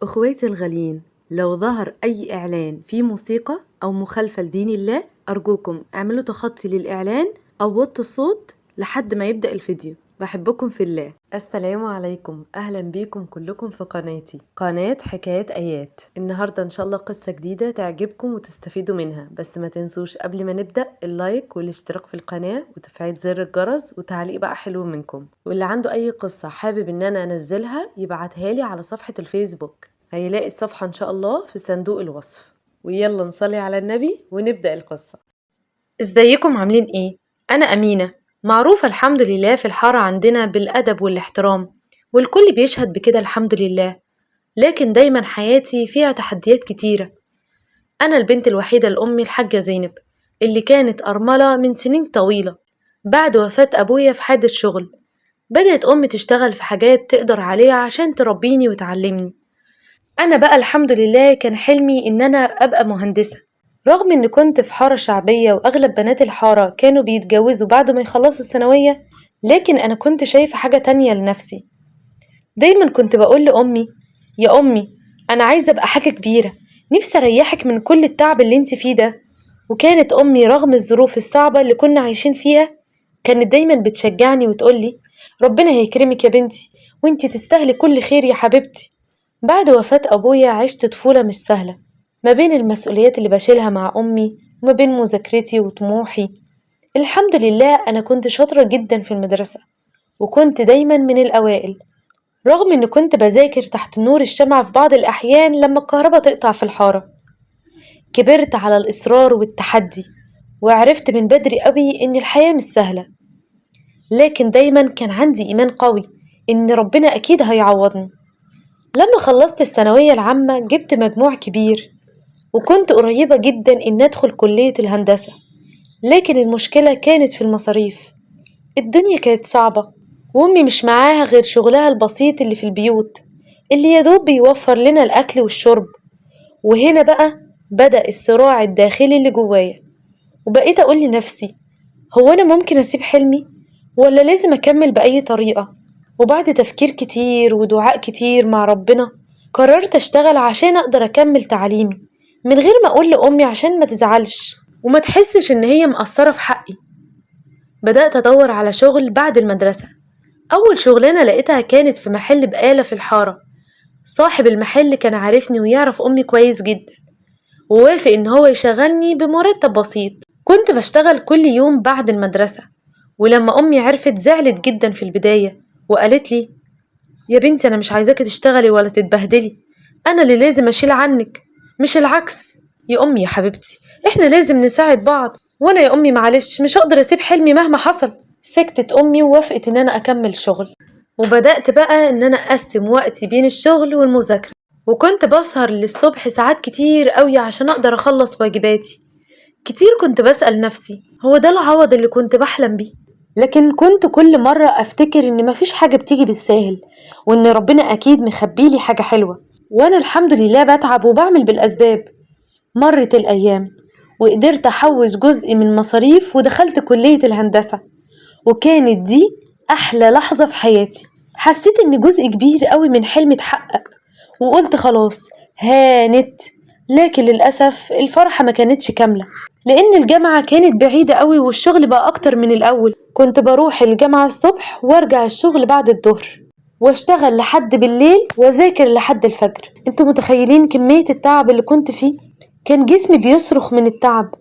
أخواتي الغاليين، لو ظهر أي إعلان فيه موسيقى أو مخالفة لدين الله أرجوكم اعملوا تخطي للإعلان أو وطوا الصوت لحد ما يبدأ الفيديو. بحبكم في الله. السلام عليكم، أهلا بيكم كلكم في قناتي، قناة حكايات آيات. النهاردة إن شاء الله قصة جديدة تعجبكم وتستفيدوا منها، بس ما تنسوش قبل ما نبدأ اللايك والاشتراك في القناة وتفعيل زر الجرس وتعليق بقى حلو منكم. واللي عنده أي قصة حابب إن أنا أنزلها يبعتها لي على صفحة الفيسبوك، هيلاقي الصفحة إن شاء الله في صندوق الوصف. ويلا نصلي على النبي ونبدأ القصة. ازيكم عاملين ايه؟ أنا أمينة، معروفة الحمد لله في الحارة عندنا بالأدب والاحترام، والكل بيشهد بكده الحمد لله. لكن دايما حياتي فيها تحديات كتيرة. أنا البنت الوحيدة لأمي الحاجة زينب، اللي كانت أرملة من سنين طويلة بعد وفاة أبويا في حادث شغل. بدأت أمي تشتغل في حاجات تقدر عليها عشان تربيني وتعلمني. أنا بقى الحمد لله كان حلمي إن أنا أبقى مهندسة، رغم إن كنت في حارة شعبية وأغلب بنات الحارة كانوا بيتجوزوا بعد ما يخلصوا الثانوية، لكن أنا كنت شايفة حاجة تانية لنفسي. دايما كنت بقول لأمي: يا أمي أنا عايزة أبقى حاجة كبيرة، نفسي أريحك من كل التعب اللي انت فيه ده. وكانت أمي رغم الظروف الصعبة اللي كنا عايشين فيها كانت دايما بتشجعني وتقولي: ربنا هيكرمك يا بنتي، وانت تستاهلي كل خير يا حبيبتي. بعد وفاة أبويا عشت طفولة مش سهلة، ما بين المسؤوليات اللي بشيلها مع أمي وما بين مذاكرتي وطموحي. الحمد لله أنا كنت شاطرة جدا في المدرسة، وكنت دايما من الأوائل، رغم إن كنت بذاكر تحت نور الشمعة في بعض الأحيان لما الكهرباء تقطع في الحارة. كبرت على الإصرار والتحدي، وعرفت من بدري قوي إن الحياة مش سهلة، لكن دايما كان عندي إيمان قوي إن ربنا أكيد هيعوضني. لما خلصت الثانوية العامة جبت مجموع كبير، وكنت قريبة جدا إن أدخل كلية الهندسة، لكن المشكلة كانت في المصاريف. الدنيا كانت صعبة، وأمي مش معاها غير شغلها البسيط اللي في البيوت، اللي يدوب بيوفر لنا الأكل والشرب. وهنا بقى بدأ الصراع الداخلي اللي جوايا، وبقيت أقول لنفسي: هو أنا ممكن أسيب حلمي ولا لازم أكمل بأي طريقة؟ وبعد تفكير كتير ودعاء كتير مع ربنا قررت أشتغل عشان أقدر أكمل تعليمي من غير ما أقول لأمي، عشان ما تزعلش وما تحسش إن هي مقصرة في حقي. بدأت أدور على شغل بعد المدرسة. أول شغلانة لقيتها كانت في محل بقالة في الحارة. صاحب المحل كان عارفني ويعرف أمي كويس جدا، ووافق إن هو يشغلني بمرتب بسيط. كنت بشتغل كل يوم بعد المدرسة، ولما أمي عرفت زعلت جدا في البداية وقالت لي: يا بنتي أنا مش عايزاكي تشتغلي ولا تتبهدلي، أنا اللي لازم أشيل عنك مش العكس. يا أمي يا حبيبتي إحنا لازم نساعد بعض، وأنا يا أمي معلش مش هقدر أسيب حلمي مهما حصل. سكتت أمي ووافقت إن أنا أكمل شغل، وبدأت بقى إن أنا أقسم وقتي بين الشغل والمذاكرة، وكنت بسهر للصبح ساعات كتير قوي عشان أقدر أخلص واجباتي. كتير كنت بسأل نفسي: هو ده العوض اللي كنت بحلم بيه؟ لكن كنت كل مرة أفتكر إن مفيش حاجة بتيجي بالساهل، وإن ربنا أكيد مخبيلي حاجة حلوة، وأنا الحمد لله بتعب وبعمل بالأسباب. مرت الأيام وقدرت أحوش جزء من مصاريف ودخلت كلية الهندسة، وكانت دي أحلى لحظة في حياتي. حسيت إن جزء كبير قوي من حلمي اتحقق، وقلت خلاص هانت. لكن للأسف الفرحة ما كانتش كاملة، لأن الجامعة كانت بعيدة قوي والشغل بقى أكتر من الأول. كنت بروح الجامعة الصبح وارجع الشغل بعد الظهر، واشتغل لحد بالليل واذاكر لحد الفجر. انتوا متخيلين كمية التعب اللي كنت فيه؟ كان جسمي بيصرخ من التعب،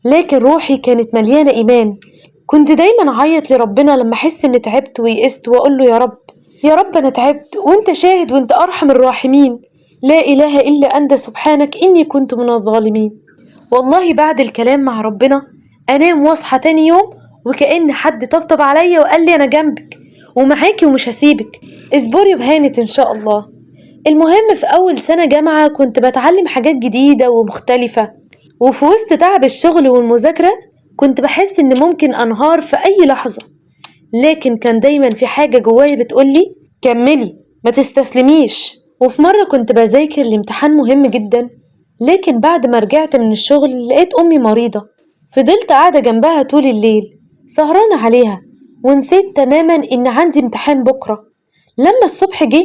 لكن روحي كانت مليانة إيمان. كنت دايما أعيط لربنا لما أحس إني تعبت ويئست، وأقول له: يا رب يا رب أنا تعبت، وأنت شاهد وأنت أرحم الراحمين، لا إله إلا أنت سبحانك إني كنت من الظالمين. والله بعد الكلام مع ربنا أنام واصحى تاني يوم وكأن حد طبطب عليا وقال لي: أنا جنبك ومعاكي ومش هسيبك، اصبري وهانت إن شاء الله. المهم في أول سنة جامعة كنت بتعلم حاجات جديدة ومختلفة، وفي وسط تعب الشغل والمذاكرة كنت بحس إن ممكن أنهار في أي لحظة، لكن كان دايما في حاجة جوايا بتقولي: كملي ما تستسلميش. وفي مرة كنت بذاكر لامتحان مهم جدا، لكن بعد ما رجعت من الشغل لقيت أمي مريضة. فضلت قاعدة جنبها طول الليل سهرانة عليها، ونسيت تماما إن عندي امتحان بكرة. لما الصبح جه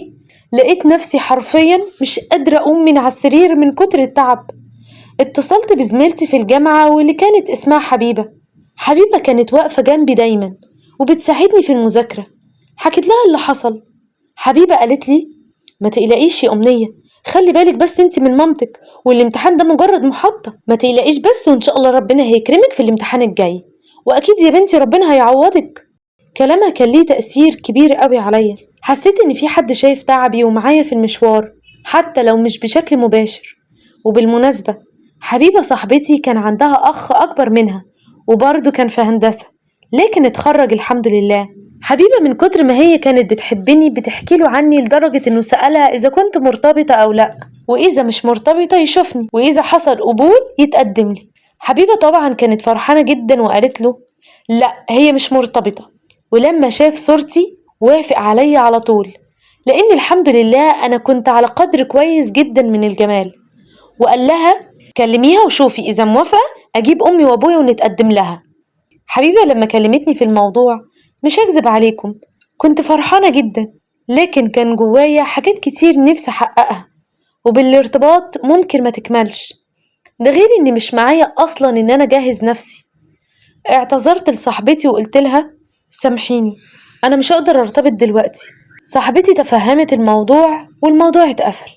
لقيت نفسي حرفيا مش قادرة أقوم من على السرير من كتر التعب. اتصلت بزميلتي في الجامعة واللي كانت اسمها حبيبة. حبيبة كانت واقفة جنبي دايما وبتساعدني في المذاكرة. حكيت لها اللي حصل. حبيبة قالت لي ما تقلقيش يا أمنية، خلي بالك بس انت من مامتك، والامتحان ده مجرد محطة، ما تقلقيش بس، وان شاء الله ربنا هيكرمك في الامتحان الجاي، واكيد يا بنتي ربنا هيعوضك. كلامها كان ليه تأثير كبير قوي عليا. حسيت ان في حد شايف تعبي ومعايا في المشوار حتى لو مش بشكل مباشر. وبالمناسبة حبيبة صاحبتي كان عندها أخ أكبر منها وبرضه كان في هندسة، لكن اتخرج الحمد لله. حبيبة من كتر ما هي كانت بتحبني بتحكي له عني، لدرجة انه سألها اذا كنت مرتبطة او لا، واذا مش مرتبطة يشوفني، واذا حصل قبول يتقدم لي. حبيبة طبعا كانت فرحانة جدا وقالت له لا هي مش مرتبطة. ولما شاف صورتي وافق عليا على طول، لان الحمد لله انا كنت على قدر كويس جدا من الجمال. وقال لها كلميها وشوفي اذا موافقة اجيب امي وابويا ونتقدم لها. حبيبة لما كلمتني في الموضوع مش هكذب عليكم كنت فرحانة جدا، لكن كان جوايا حاجات كتير نفسي أحققها، وبالارتباط ممكن ما تكملش، ده غير إني مش معايا أصلا إن أنا أجهز نفسي. اعتذرت لصاحبتي وقلت لها سامحيني أنا مش هقدر أرتبط دلوقتي. صاحبتي تفهمت الموضوع والموضوع اتقفل.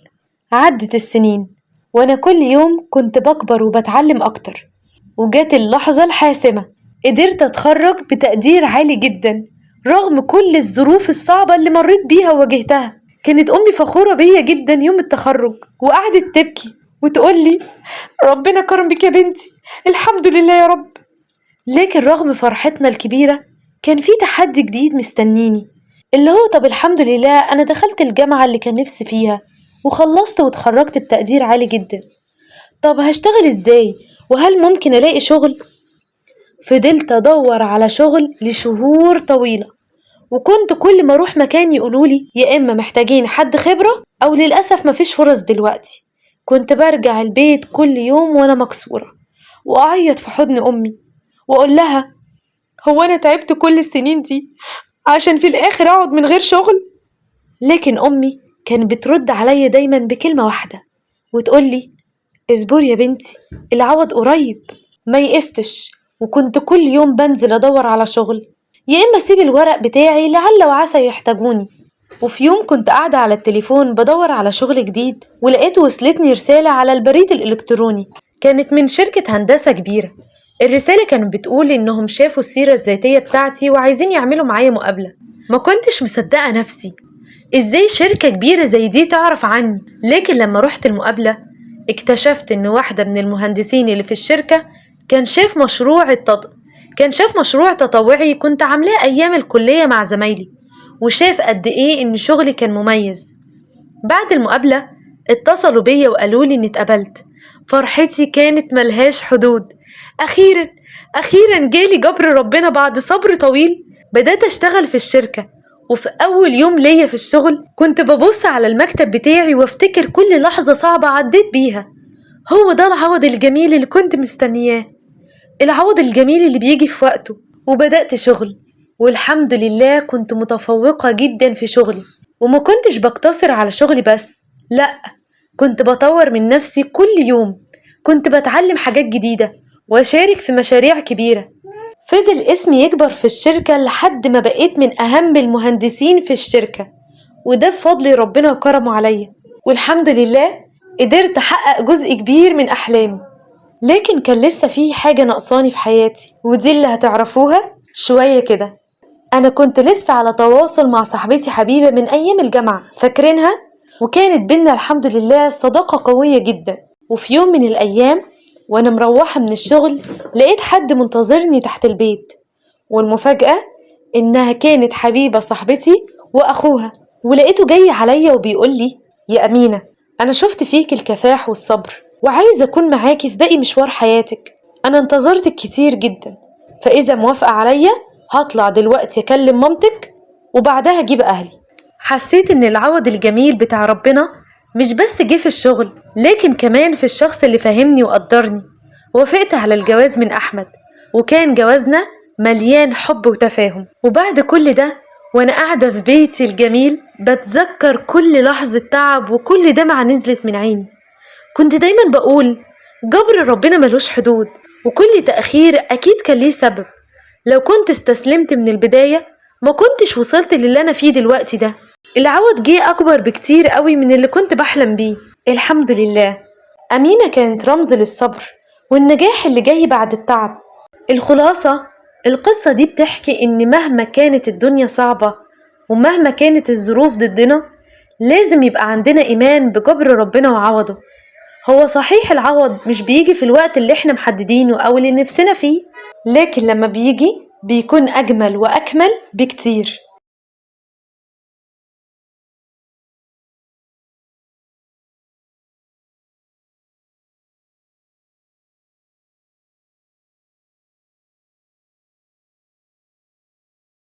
عدت السنين وأنا كل يوم كنت بكبر وبتعلم أكتر، وجات اللحظة الحاسمة. قدرت أتخرج بتقدير عالي جدا رغم كل الظروف الصعبة اللي مريت بيها وواجهتها. كانت أمي فخورة بيا جدا يوم التخرج، وقعدت تبكي وتقول لي ربنا كرمك يا بنتي، الحمد لله يا رب. لكن رغم فرحتنا الكبيرة كان في تحدي جديد مستنيني، اللي هو طب الحمد لله أنا دخلت الجامعة اللي كان نفسي فيها وخلصت وتخرجت بتقدير عالي جدا، طب هشتغل إزاي؟ وهل ممكن ألاقي شغل؟ فضلت أدور على شغل لشهور طويلة، وكنت كل ما أروح مكان يقولولي يا إما محتاجين حد خبرة أو للأسف مفيش فرص دلوقتي. كنت برجع البيت كل يوم وأنا مكسورة، وأعيط في حضن أمي وأقول لها هو أنا تعبت كل السنين دي عشان في الآخر أقعد من غير شغل؟ لكن أمي كانت بترد عليا دايما بكلمة واحدة وتقولي اصبري يا بنتي العوض قريب. ما يئستش، وكنت كل يوم بنزل أدور على شغل، يا إما أسيب الورق بتاعي لعل وعسى يحتاجوني. وفي يوم كنت قاعدة على التليفون بدور على شغل جديد، ولقيت وصلتني رسالة على البريد الإلكتروني، كانت من شركة هندسة كبيرة. الرسالة كانت بتقول إنهم شافوا السيرة الذاتية بتاعتي وعايزين يعملوا معايا مقابلة. ما كنتش مصدقة نفسي، إزاي شركة كبيرة زي دي تعرف عني؟ لكن لما رحت المقابلة اكتشفت إن واحدة من المهندسين اللي في الشركة كان شاف مشروع تطوعي كنت عاملاه أيام الكلية مع زمايلي، وشاف قد إيه إن شغلي كان مميز. بعد المقابلة اتصلوا بيا وقالوا لي إني اتقبلت. فرحتي كانت ملهاش حدود. أخيرا أخيرا جالي جبر ربنا بعد صبر طويل. بدأت أشتغل في الشركة، وفي أول يوم ليا في الشغل كنت ببص على المكتب بتاعي وافتكر كل لحظة صعبة عديت بيها. هو ده العوض الجميل اللي كنت مستنياه، العوض الجميل اللي بيجي في وقته. وبدأت شغل، والحمد لله كنت متفوقة جدا في شغلي، وما كنتش بقتصر على شغلي بس، لأ كنت بطور من نفسي كل يوم، كنت بتعلم حاجات جديدة وأشارك في مشاريع كبيرة. فضل اسمي يكبر في الشركة لحد ما بقيت من أهم المهندسين في الشركة، وده بفضل ربنا وكرمه عليا، والحمد لله قدرت أحقق جزء كبير من أحلامي. لكن كان لسه في حاجة ناقصاني في حياتي، ودي اللي هتعرفوها شوية كده. أنا كنت لسه على تواصل مع صاحبتي حبيبة من أيام الجامعة، فاكرينها؟ وكانت بينا الحمد لله صداقة قوية جدا. وفي يوم من الأيام وأنا مروحة من الشغل لقيت حد منتظرني تحت البيت، والمفاجأة إنها كانت حبيبة صاحبتي وأخوها. ولقيته جاي عليا وبيقول لي يا أمينة أنا شفت فيك الكفاح والصبر، وعايزة أكون معاكي في باقي مشوار حياتك، أنا انتظرتك كتير جدا، فإذا موافقة عليا هطلع دلوقتي أكلم مامتك وبعدها أجيب أهلي. حسيت إن العوض الجميل بتاع ربنا مش بس جه في الشغل، لكن كمان في الشخص اللي فهمني وقدرني. وافقت على الجواز من أحمد، وكان جوازنا مليان حب وتفاهم. وبعد كل ده وأنا قاعدة في بيتي الجميل بتذكر كل لحظة تعب وكل دمعة نزلت من عيني. كنت دايما بقول جبر ربنا ملوش حدود، وكل تأخير أكيد كان ليه سبب. لو كنت استسلمت من البداية ما كنتش وصلت للي أنا فيه دلوقتي ده. العوض جه أكبر بكتير قوي من اللي كنت بحلم بيه، الحمد لله. أمينة كانت رمز للصبر والنجاح اللي جاي بعد التعب. الخلاصة، القصة دي بتحكي إن مهما كانت الدنيا صعبة ومهما كانت الظروف ضدنا، لازم يبقى عندنا إيمان بجبر ربنا وعوضه. هو صحيح العوض مش بيجي في الوقت اللي احنا محددينه أو اللي نفسنا فيه، لكن لما بيجي بيكون أجمل وأكمل بكتير.